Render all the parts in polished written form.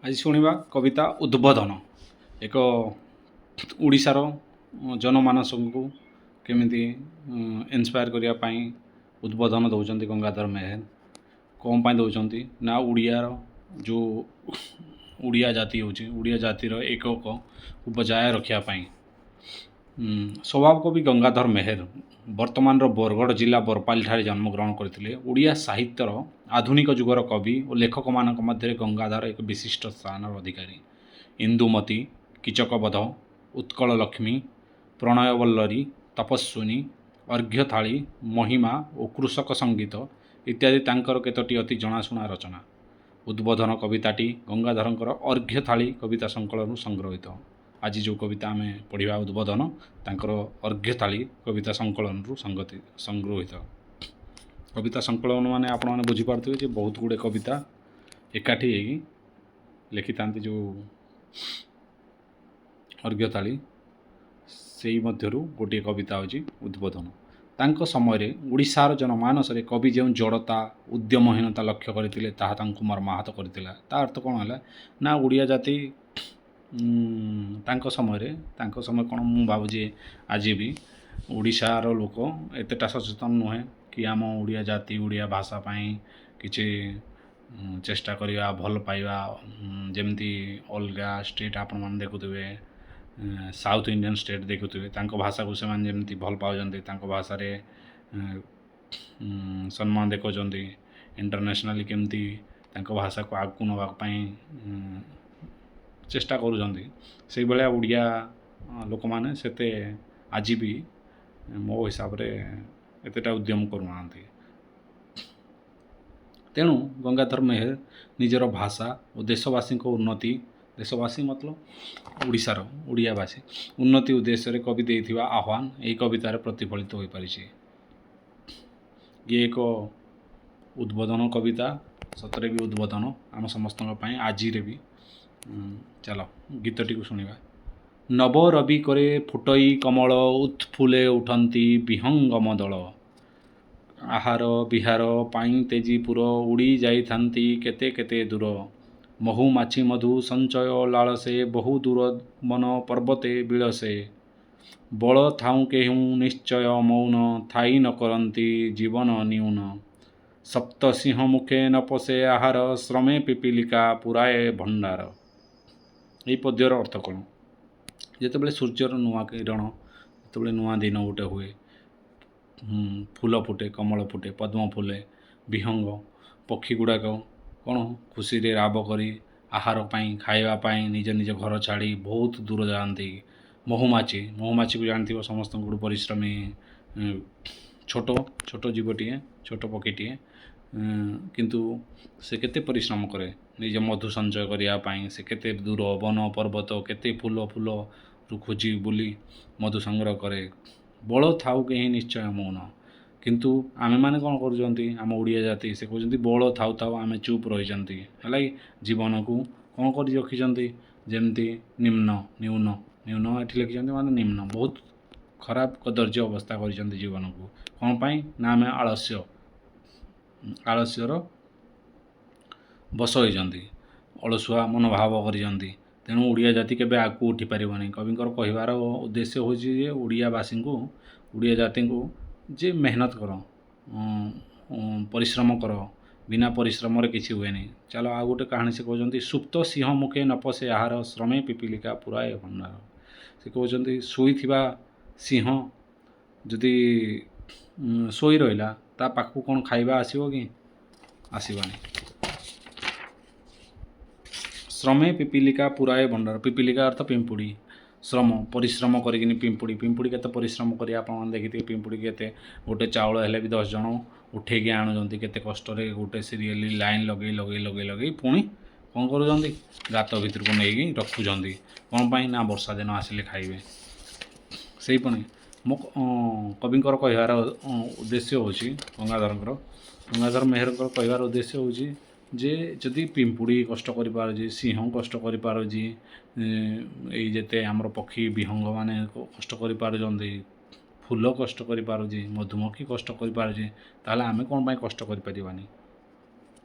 ଆଜି ଶୁଣିବା କବିତା ଉଦ୍ବୋଧନ। ଏକ ଓଡ଼ିଶାର ଜନମାନସଙ୍କୁ କେମିତି ଇନ୍ସପାୟାର କରିବା ପାଇଁ ଉଦ୍ବୋଧନ ଦେଉଛନ୍ତି ଗଙ୍ଗାଧର ମେହେର। କ'ଣ ପାଇଁ ଦେଉଛନ୍ତି ନା, ଓଡ଼ିଆର ଯେଉଁ ଓଡ଼ିଆ ଜାତି ହେଉଛି, ଓଡ଼ିଆ ଜାତିର ଏକକୁ ବଜାୟ ରଖିବା ପାଇଁ। ସ୍ୱଭାବ କବି ଗଙ୍ଗାଧର ମେହେର ବର୍ତ୍ତମାନର ବରଗଡ଼ ଜିଲ୍ଲା ବରପାଲିଠାରେ ଜନ୍ମଗ୍ରହଣ କରିଥିଲେ। ଓଡ଼ିଆ ସାହିତ୍ୟର ଆଧୁନିକ ଯୁଗର କବି ଓ ଲେଖକମାନଙ୍କ ମଧ୍ୟରେ ଗଙ୍ଗାଧର ଏକ ବିଶିଷ୍ଟ ସ୍ଥାନର ଅଧିକାରୀ। ଇନ୍ଦୁମତୀ, କୀଚକବଧ, ଉତ୍କଳ ଲକ୍ଷ୍ମୀ, ପ୍ରଣୟ ବଲ୍ଲରୀ, ତପସ୍ୱିନୀ, ଅର୍ଘ୍ୟଥାଳି, ମହିମା ଓ କୃଷକ ସଙ୍ଗୀତ ଇତ୍ୟାଦି ତାଙ୍କର କେତୋଟି ଅତି ଜଣାଶୁଣା ରଚନା। ଉଦ୍ବୋଧନ କବିତାଟି ଗଙ୍ଗାଧରଙ୍କର ଅର୍ଘ୍ୟଥାଳି କବିତା ସଂକଳନରୁ ସଂଗୃହୀତ। ଆଜି ଯେଉଁ କବିତା ଆମେ ପଢ଼ିବା, ଉଦ୍ବୋଧନ, ତାଙ୍କର ଅର୍ଘ୍ୟଥାଳି କବିତା ସଂକଳନରୁ ସଂଗୃହୀତ। କବିତା ସଂକଳନ ମାନେ ଆପଣମାନେ ବୁଝିପାରୁଥିବେ ଯେ ବହୁତ ଗୁଡ଼ିଏ କବିତା ଏକାଠି ହେଇକି ଲେଖିଥାନ୍ତି ଯେଉଁ ଅର୍ଘ୍ୟଥାଳି, ସେଇ ମଧ୍ୟରୁ ଗୋଟିଏ କବିତା ହେଉଛି ଉଦ୍ବୋଧନ। ତାଙ୍କ ସମୟରେ ଓଡ଼ିଶାର ଜନମାନସରେ କବି ଯେଉଁ ଜଡ଼ତା, ଉଦ୍ୟମହୀନତା ଲକ୍ଷ୍ୟ କରିଥିଲେ, ତାହା ତାଙ୍କୁ ମର୍ମାହତ କରିଥିଲା। ତା ଅର୍ଥ କ'ଣ ହେଲା ନା, ଓଡ଼ିଆ ଜାତି ତାଙ୍କ ସମୟରେ, ତାଙ୍କ ସମୟ କ'ଣ, ମୁଁ ଭାବୁଛି ଆଜି ବି ଓଡ଼ିଶାର ଲୋକ ଏତେଟା ସଚେତନ ନୁହେଁ କି ଆମ ଓଡ଼ିଆ ଜାତି, ଓଡ଼ିଆ ଭାଷା ପାଇଁ କିଛି ଚେଷ୍ଟା କରିବା, ଭଲ ପାଇବା। ଯେମିତି ଅଲଗା ଷ୍ଟେଟ୍ ଆପଣମାନେ ଦେଖୁଥିବେ, ସାଉଥ୍ ଇଣ୍ଡିଆନ୍ ଷ୍ଟେଟ୍ ଦେଖୁଥିବେ, ତାଙ୍କ ଭାଷାକୁ ସେମାନେ ଯେମିତି ଭଲ ପାଉଛନ୍ତି, ତାଙ୍କ ଭାଷାରେ ସମ୍ମାନ ଦେଖାଉଛନ୍ତି, ଇଣ୍ଟରନ୍ୟାସନାଲି କେମିତି ତାଙ୍କ ଭାଷାକୁ ଆଗକୁ ନେବା ପାଇଁ ଚେଷ୍ଟା କରୁଛନ୍ତି, ସେଇଭଳିଆ ଓଡ଼ିଆ ଲୋକମାନେ ସେତେ ଆଜି ବି ମୋ ହିସାବରେ ଏତେଟା ଉଦ୍ୟମ କରୁନାହାନ୍ତି। ତେଣୁ ଗଙ୍ଗାଧର ମେହେର ନିଜର ଭାଷା ଓ ଦେଶବାସୀଙ୍କ ଉନ୍ନତି, ଦେଶବାସୀ ମତଲବ ଓଡ଼ିଶାର ଓଡ଼ିଆବାସୀ ଉନ୍ନତି ଉଦ୍ଦେଶ୍ୟରେ କବି ଦେଇଥିବା ଆହ୍ୱାନ ଏହି କବିତାରେ ପ୍ରତିଫଳିତ ହୋଇପାରିଛି। ଇଏ ଏକ ଉଦ୍ବୋଧନ କବିତା, ସତରେ ବି ଉଦ୍ବୋଧନ ଆମ ସମସ୍ତଙ୍କ ପାଇଁ ଆଜିରେ ବି। ଚାଲ ଗୀତଟିକୁ ଶୁଣିବା। ନବ ରବି କରେ ଫୁଟଇ କମଳ, ଉତ୍ଫୁଲେ ଉଠନ୍ତି ବିହଙ୍ଗମ ଦଳ। ଆହାର ବିହାର ପାଇଁ ତେଜି ପୁର, ଉଡ଼ି ଯାଇଥାନ୍ତି କେତେ କେତେ ଦୂର। ମହୁମାଛି ମଧୁ ସଞ୍ଚୟ ଲାଳସେ, ବହୁ ଦୂର ବନ ପର୍ବତେ ବିଳସେ। ବଳ ଥାଉଁ କେହୁଁ ନିଶ୍ଚୟ ମଉନ, ଥାଇ ନ କରନ୍ତି ଜୀବନ ନିଉନ। ସପ୍ତ ସିଂହ ମୁଖେ ନ ପଶେ ଆହାର, ଶ୍ରମେ ପିପୀଲିକା ପୁରାଏ ଭଣ୍ଡାର। ଏଇ ପଦ୍ୟର ଅର୍ଥ କ'ଣ? ଯେତେବେଳେ ସୂର୍ଯ୍ୟର ନୂଆ କିରଣ, ଯେତେବେଳେ ନୂଆ ଦିନ ଗୋଟେ ହୁଏ, ଫୁଲ ଫୁଟେ, କମଳ ଫୁଟେ, ପଦ୍ମ ଫୁଲେ, ବିହଙ୍ଗ ପକ୍ଷୀ ଗୁଡ଼ାକ କ'ଣ ଖୁସିରେ ରାବ କରି ଆହାର ପାଇଁ, ଖାଇବା ପାଇଁ ନିଜ ନିଜ ଘର ଛାଡ଼ି ବହୁତ ଦୂର ଯାଆନ୍ତି। ମହୁମାଛି, ମହୁମାଛିକୁ ଜାଣିଥିବ ସମସ୍ତଙ୍କଠୁ ପରିଶ୍ରମୀ ଛୋଟ ଛୋଟ ଜୀବଟିଏ, ଛୋଟ ପକ୍ଷୀଟିଏ, କିନ୍ତୁ ସେ କେତେ ପରିଶ୍ରମ କରେ ନିଜ ମଧୁ ସଞ୍ଚୟ କରିବା ପାଇଁ। ସେ କେତେ ଦୂର ବନ ପର୍ବତ, କେତେ ଫୁଲ ଫୁଲରୁ ଖୋଜି ବୁଲି ମଧୁ ସଂଗ୍ରହ କରେ। ବଳ ଥାଉ କେହି ନିଶ୍ଚୟ ମୌନ। କିନ୍ତୁ ଆମେମାନେ କ'ଣ କରୁଛନ୍ତି? ଆମ ଓଡ଼ିଆ ଜାତି, ସେ କହୁଛନ୍ତି, ବଳ ଥାଉ ଥାଉ ଆମେ ଚୁପ୍ ରହିଛନ୍ତି, ହେଲା କି ଜୀବନକୁ କ'ଣ କରି ରଖିଛନ୍ତି ଯେମିତି ନିମ୍ନ, ନ୍ୟୁନ। ନ୍ୟୁନ ଏଠି ଲେଖିଛନ୍ତି ମାନେ ନିମ୍ନ, ବହୁତ ଖରାପ କଦର୍ଯ୍ୟ ଅବସ୍ଥା କରିଛନ୍ତି ଜୀବନକୁ। କ'ଣ ପାଇଁ ନା ଆମେ ଆଳସ୍ୟ, ଆଳସ୍ୟର ବଶ ହୋଇଛନ୍ତି, ଅଳସୁଆ ମନୋଭାବ କରିଛନ୍ତି। ତେଣୁ ଓଡ଼ିଆ ଜାତି କେବେ ଆଗକୁ ଉଠିପାରିବନି। କବିଙ୍କର କହିବାର ଉଦ୍ଦେଶ୍ୟ ହେଉଛି ଯେ ଓଡ଼ିଆବାସୀଙ୍କୁ, ଓଡ଼ିଆ ଜାତିଙ୍କୁ ଯେ ମେହନତ କର, ପରିଶ୍ରମ କର, ବିନା ପରିଶ୍ରମରେ କିଛି ହୁଏନି। ଚାଲ ଆଉ ଗୋଟେ କାହାଣୀ। ସେ କହୁଛନ୍ତି, ସୁପ୍ତ ସିଂହ ମୁଖେ ନ ପଶେ ଆହାର, ଶ୍ରମେ ପିପିଲିକା ପୁରାଏ ଭଣ୍ଡାର। ସେ କହୁଛନ୍ତି, ଶୋଇଥିବା ସିଂହ ଯଦି ଶୋଇ ରହିଲା, ତା ପାଖକୁ କ'ଣ ଖାଇବା ଆସିବ କି? ଆସିବନି। ଶ୍ରମେ ପିପିଲିକା ପୁରାଏ ଭଣ୍ଡାର। ପିପିଲିକା ଅର୍ଥ ପିମ୍ପୁଡ଼ି। ଶ୍ରମ, ପରିଶ୍ରମ କରିକିନି ପିମ୍ପୁଡ଼ି, ପିମ୍ପୁଡ଼ି କେତେ ପରିଶ୍ରମ କରି, ଆପଣମାନେ ଦେଖିଥିବେ ପିମ୍ପୁଡ଼ି କେତେ, ଗୋଟେ ଚାଉଳ ହେଲେ ବି 10 ଜଣ ଉଠେଇକି ଆଣୁଛନ୍ତି କେତେ କଷ୍ଟରେ, ଗୋଟେ ସିରିଏଲି ଲାଇନ୍ ଲଗେଇ ଲଗେଇ ଲଗେଇ ଲଗେଇ ପୁଣି କ'ଣ କରୁଛନ୍ତି? ଗାତ ଭିତରକୁ ନେଇକି ରଖୁଛନ୍ତି। କ'ଣ ପାଇଁ ନା ବର୍ଷା ଦିନ ଆସିଲେ ଖାଇବେ। ସେଇପୁଣି ମୋ କବିଙ୍କର କହିବାର ଉଦ୍ଦେଶ୍ୟ ହେଉଛି, ଗଙ୍ଗାଧରଙ୍କର, ଗଙ୍ଗାଧର ମେହେରଙ୍କର କହିବାର ଉଦ୍ଦେଶ୍ୟ ହେଉଛି ଯେ ଯଦି ପିମ୍ପୁଡ଼ି କଷ୍ଟ କରିପାରୁଛି, ସିଂହ କଷ୍ଟ କରିପାରୁଛି, ଏଇ ଯେତେ ଆମର ପକ୍ଷୀ ବିହଙ୍ଗ ମାନେ କଷ୍ଟ କରିପାରୁଛନ୍ତି, ଫୁଲ କଷ୍ଟ କରିପାରୁଛି, ମଧୁମକ୍ଷୀ କଷ୍ଟ କରିପାରୁଛି, ତାହେଲେ ଆମେ କ'ଣ ପାଇଁ କଷ୍ଟ କରିପାରିବାନି?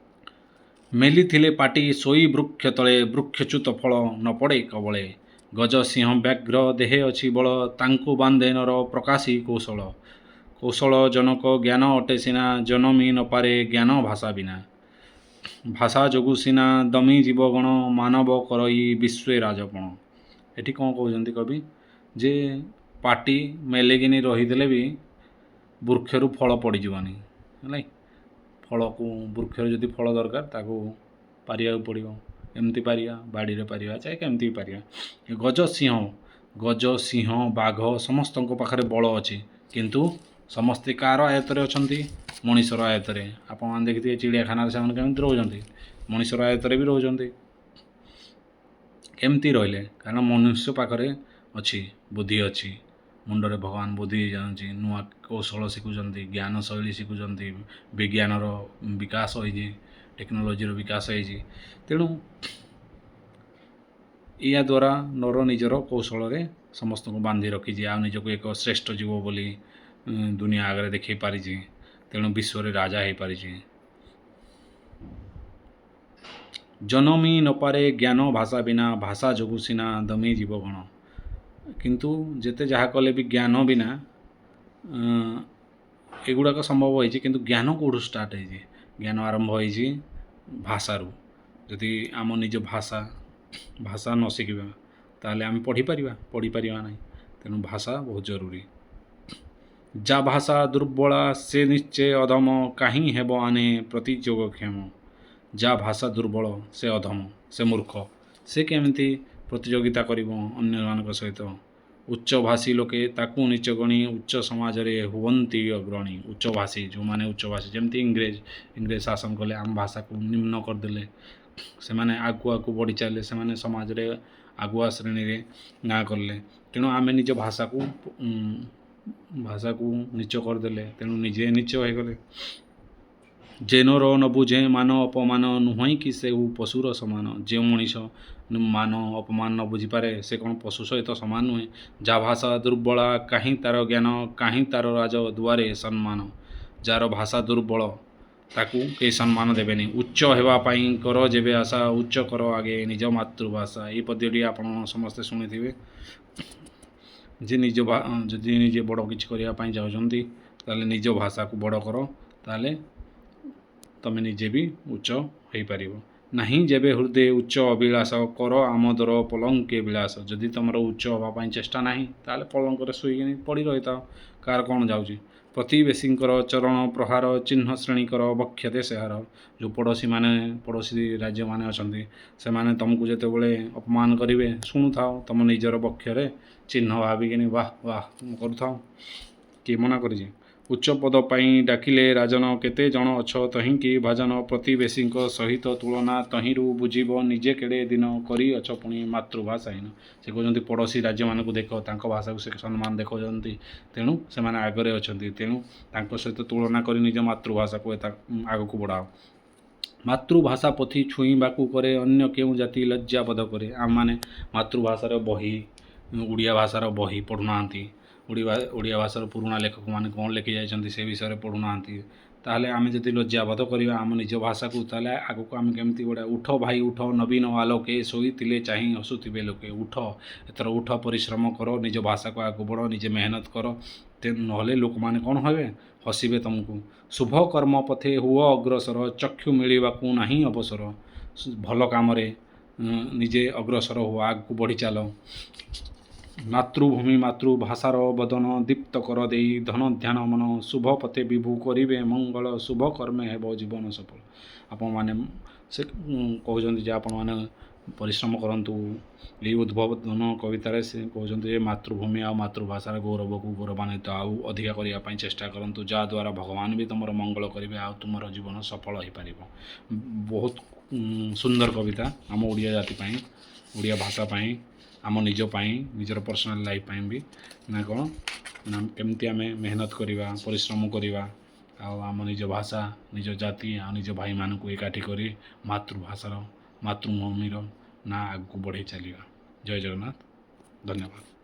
ମେଲିଥିଲେ ପାଟି ଶୋଇ ବୃକ୍ଷ ତଳେ, ବୃକ୍ଷଚ୍ୟୁତ ଫଳ ନ ପଡ଼େ କବଳେ। ଗଜ ସିଂହ ବ୍ୟାଘ୍ର ଦେହେ ଅଛି ବଳ, ତାଙ୍କୁ ବାନ୍ଧେ ନର ପ୍ରକାଶି କୌଶଳ। କୌଶଳ ଜନକ ଜ୍ଞାନ ଅଟେ ସିନା, ଜନମି ନପାରେ ଜ୍ଞାନ ଭାଷା ବିନା। ଭାଷା ଯୋଗୁ ସିନା ଦମି ଜୀବଗଣ, ମାନବ କରଇ ବିଶ୍ୱେ ରାଜପଣ। ଏଠି କ'ଣ କହୁଛନ୍ତି କବି ଯେ ପାଟି ମେଲିକିନି ରହିଦେଲେ ବି ବୃକ୍ଷରୁ ଫଳ ପଡ଼ିଯିବନି, ହେଲା। ଫଳକୁ, ବୃକ୍ଷରୁ ଯଦି ଫଳ ଦରକାର, ତାକୁ ପାରିବାକୁ ପଡ଼ିବ। ଏମିତି ପାରିବା, ବାଡ଼ିରେ ପାରିବା, ଚାହେ କେମିତି ବି ପାରିବା। ଗଜ ସିଂହ, ଗଜ ସିଂହ ବାଘ ସମସ୍ତଙ୍କ ପାଖରେ ବଳ ଅଛି, କିନ୍ତୁ ସମସ୍ତେ କାହାର ଆୟତ୍ତରେ ଅଛନ୍ତି? ମଣିଷର ଆୟତ୍ତରେ। ଆପଣମାନେ ଦେଖିଥିବେ ଚିଡ଼ିଆଖାନାରେ ସେମାନେ କେମିତି ରହୁଛନ୍ତି, ମଣିଷର ଆୟତ୍ତରେ ବି ରହୁଛନ୍ତି। କେମିତି ରହିଲେ? କାରଣ ମନୁଷ୍ୟ ପାଖରେ ଅଛି, ବୁଦ୍ଧି ଅଛି, ମୁଣ୍ଡରେ ଭଗବାନ ବୁଦ୍ଧି ଦେଇଛନ୍ତି। ନୂଆ କୌଶଳ ଶିଖୁଛନ୍ତି, ଜ୍ଞାନ ଶୈଳୀ ଶିଖୁଛନ୍ତି, ବିଜ୍ଞାନର ବିକାଶ ହେଇଛି, ଟେକ୍ନୋଲୋଜିର ବିକାଶ ହେଇଛି। ତେଣୁ ଏହା ଦ୍ୱାରା ନର ନିଜର କୌଶଳରେ ସମସ୍ତଙ୍କୁ ବାନ୍ଧି ରଖିଛି ଆଉ ନିଜକୁ ଏକ ଶ୍ରେଷ୍ଠ ଜୀବ ବୋଲି ଦୁନିଆ ଆଗରେ ଦେଖାଇ ପାରିଛି। ତେଣୁ ବିଶ୍ୱରେ ରାଜା ହେଇପାରିଛି। ଜନମି ନପାରେ ଜ୍ଞାନ ଭାଷା ବିନା, ଭାଷା ଯୋଗୁଁ ସିନା ଦମି ଜୀବଗଣ। କିନ୍ତୁ ଯେତେ ଯାହା କଲେ ବି ଜ୍ଞାନ ବିନା ଏଗୁଡ଼ାକ ସମ୍ଭବ ହେଇଛି। କିନ୍ତୁ ଜ୍ଞାନ କେଉଁଠୁ ଷ୍ଟାର୍ଟ ହେଇଛି? ଜ୍ଞାନ ଆରମ୍ଭ ହେଇଛି ଭାଷାରୁ। ଯଦି ଆମ ନିଜ ଭାଷା ନ ଶିଖିବା, ତାହେଲେ ଆମେ ପଢ଼ିପାରିବା? ପଢ଼ିପାରିବା ନାହିଁ। ତେଣୁ ଭାଷା ବହୁତ ଜରୁରୀ। ଯା ଭାଷା ଦୁର୍ବଳା ସେ ନିଶ୍ଚୟ ଅଧମ, କାହିଁ ହେବ ଆନେ ପ୍ରତିଯୋଗକ୍ଷମ। ଯା ଭାଷା ଦୁର୍ବଳ ସେ ଅଧମ, ସେ ମୂର୍ଖ, ସେ କେମିତି ପ୍ରତିଯୋଗିତା କରିବ ଅନ୍ୟମାନଙ୍କ ସହିତ? ଉଚ୍ଚଭାଷୀ ଲୋକେ ତାକୁ ନୀଚ ଗଣି, ଉଚ୍ଚ ସମାଜରେ ହୁଅନ୍ତି ଅଗ୍ରଣୀ। ଉଚ୍ଚଭାଷୀ, ଯେଉଁମାନେ ଉଚ୍ଚଭାଷୀ, ଯେମିତି ଇଂରେଜ, ଇଂରେଜ ଶାସନ କଲେ, ଆମ ଭାଷାକୁ ନିମ୍ନ କରିଦେଲେ। ସେମାନେ ଆଗକୁ ଆଗକୁ ବଢ଼ି ଚାଲିଲେ, ସେମାନେ ସମାଜରେ ଆଗୁଆ ଶ୍ରେଣୀରେ ନାଁ କଲେ। ତେଣୁ ଆମେ ନିଜ ଭାଷାକୁ ନୀଚ କରିଦେଲେ, ତେଣୁ ନିଜେ ନୀଚ ହେଇଗଲେ। ଯେ ନର ନ ବୁଝେ ମାନ ଅପମାନ, ନୁହଁଇ କି ସେଉ ପଶୁର ସମାନ। ଯେଉଁ ମଣିଷ ମାନ ଅପମାନ ନ ବୁଝିପାରେ, ସେ କ'ଣ ପଶୁ ସହିତ ସମାନ ନୁହେଁ? ଯା ଭାଷା ଦୁର୍ବଳା କାହିଁ ତାର ଜ୍ଞାନ, କାହିଁ ତାର ରାଜ ଦୁଆରେ ସମ୍ମାନ। ଯାହାର ଭାଷା ଦୁର୍ବଳ, ତାକୁ କେହି ସମ୍ମାନ ଦେବେନି। ଉଚ୍ଚ ହେବା ପାଇଁ କର ଯେବେ ଆଶା, ଉଚ୍ଚ କର ଆଗେ ନିଜ ମାତୃଭାଷା। ଏଇ ପଦ୍ୟଟି ଆପଣ ସମସ୍ତେ ଶୁଣିଥିବେ ଯେ ନିଜ ଯଦି ନିଜେ ବଡ଼ କିଛି କରିବା ପାଇଁ ଚାହୁଁଛନ୍ତି, ତାହେଲେ ନିଜ ଭାଷାକୁ ବଡ଼ କର, ତାହେଲେ ତମେ ନିଜେ ବି ଉଚ୍ଚ ହେଇପାରିବ। ନାହିଁ ଯେବେ ହୃଦୟ ଉଚ୍ଚ ଅଭିଳାଷ, କର ଆମୋଦର ପଲଙ୍କେ ବିଳାସ। ଯଦି ତୁମର ଉଚ୍ଚ ହେବା ପାଇଁ ଚେଷ୍ଟା ନାହିଁ, ତାହେଲେ ପଲଙ୍କରେ ଶୋଇକିନି ପଡ଼ି ରହିଥାଅ, କାହାର କ'ଣ ଯାଉଛି? ପ୍ରତିବେଶୀଙ୍କର ଚରଣ ପ୍ରହାର, ଚିହ୍ନ ଶ୍ରେଣୀକର ବକ୍ଷତେ ସେହାର। ଯେଉଁ ପଡ଼ୋଶୀମାନେ, ପଡ଼ୋଶୀ ରାଜ୍ୟମାନେ ଅଛନ୍ତି, ସେମାନେ ତୁମକୁ ଯେତେବେଳେ ଅପମାନ କରିବେ, ଶୁଣୁଥାଅ, ତୁମ ନିଜର ବକ୍ଷରେ ଚିହ୍ନ ଭାବିକିନି ବାহ ବାହ କରୁଥାଅ। କିଏ ମନା କରିଛି? ଉଚ୍ଚ ପଦ ପାଇଁ ଡାକିଲେ ରାଜନ, କେତେ ଜଣ ଅଛ ତହିଁକି ଭାଜନ। ପ୍ରତିବେଶୀଙ୍କ ସହିତ ତୁଳନା, ତହିଁରୁ ବୁଝିବ ନିଜେ କେଡ଼େ ଦିନ, କରିଅଛ ପୁଣି ମାତୃଭାଷାହୀନ। ସେ କହୁଛନ୍ତି ପଡ଼ୋଶୀ ରାଜ୍ୟମାନଙ୍କୁ ଦେଖ, ତାଙ୍କ ଭାଷାକୁ ସେ ସମ୍ମାନ ଦେଖାଉଛନ୍ତି, ତେଣୁ ସେମାନେ ଆଗରେ ଅଛନ୍ତି। ତେଣୁ ତାଙ୍କ ସହିତ ତୁଳନା କରି ନିଜ ମାତୃଭାଷାକୁ ଆଗକୁ ବଢ଼ାଅ। ମାତୃଭାଷା ପୋଥି ଛୁଇଁବାକୁ କରେ, ଅନ୍ୟ କେଉଁ ଜାତି ଲଜ୍ଜାବୋଧ କରେ। ଆମମାନେ ମାତୃଭାଷାର ବହି, ଓଡ଼ିଆ ଭାଷାର ବହି ପଢ଼ୁନାହାନ୍ତି। ଓଡ଼ିଆ ଭାଷାର ପୁରୁଣା ଲେଖକମାନେ କ'ଣ ଲେଖି ଯାଇଛନ୍ତି, ସେ ବିଷୟରେ ପଢ଼ୁନାହାନ୍ତି। ତାହେଲେ ଆମେ ଯଦି ଲଜ୍ଜାବୋଧ କରିବା ଆମ ନିଜ ଭାଷାକୁ, ତାହେଲେ ଆଗକୁ ଆମେ କେମିତି ବଢ଼ିବା? ଉଠ ଭାଇ ଉଠ ନବୀନ ଆଲୋକେ, ଶୋଇଥିଲେ ଚାହିଁ ହସୁଥିବେ ଲୋକେ। ଉଠ, ଏଥର ଉଠ, ପରିଶ୍ରମ କର, ନିଜ ଭାଷାକୁ ଆଗକୁ ବଢ଼, ନିଜେ ମେହନତ କର। ନହେଲେ ଲୋକମାନେ କ'ଣ ହେବେ? ହସିବେ ତୁମକୁ। ଶୁଭ କର୍ମ ପଥେ ହୁଅ ଅଗ୍ରସର, ଚକ୍ଷୁ ମିଳିବାକୁ ନାହିଁ ଅବସର। ଭଲ କାମରେ ନିଜେ ଅଗ୍ରସର ହୁଅ, ଆଗକୁ ବଢ଼ି ଚାଲ। ମାତୃଭୂମି ମାତୃଭାଷାର ବଦନ, ଦୀପ୍ତ କର ଦେଇ ଧନ ଧ୍ୟାନ ମନ। ଶୁଭ ପଥେ ବିଭୁ କରିବେ ମଙ୍ଗଳ, ଶୁଭ କର୍ମେ ହେବ ଜୀବନ ସଫଳ। ଆପଣମାନେ, ସେ କହୁଛନ୍ତି ଯେ ଆପଣମାନେ ପରିଶ୍ରମ କରନ୍ତୁ। ଏଇ ଉଦ୍ବୋଧନ କବିତାରେ ସେ କହୁଛନ୍ତି ଯେ ମାତୃଭୂମି ଆଉ ମାତୃଭାଷାର ଗୌରବକୁ ଗୌରବାନ୍ୱିତ ଆଉ ଅଧିକା କରିବା ପାଇଁ ଚେଷ୍ଟା କରନ୍ତୁ, ଯାହାଦ୍ୱାରା ଭଗବାନ ବି ତୁମର ମଙ୍ଗଳ କରିବେ ଆଉ ତୁମର ଜୀବନ ସଫଳ ହେଇପାରିବ। ବହୁତ ସୁନ୍ଦର କବିତା ଆମ ଓଡ଼ିଆ ଜାତି ପାଇଁ, ଓଡ଼ିଆ ଭାଷା ପାଇଁ, ଆମ ନିଜ ପାଇଁ, ନିଜର ପର୍ସନାଲ୍ ଲାଇଫ୍ ପାଇଁ ବି, ନା କ'ଣ ନା କେମିତି ଆମେ ମେହନତ କରିବା, ପରିଶ୍ରମ କରିବା ଆଉ ଆମ ନିଜ ଭାଷା, ନିଜ ଜାତି ଆଉ ନିଜ ଭାଇମାନଙ୍କୁ ଏକାଠି କରି ମାତୃଭାଷାର, ମାତୃଭୂମିର ନାଁ ଆଗକୁ ବଢ଼େଇ ଚାଲିବା। ଜୟ ଜଗନ୍ନାଥ, ଧନ୍ୟବାଦ।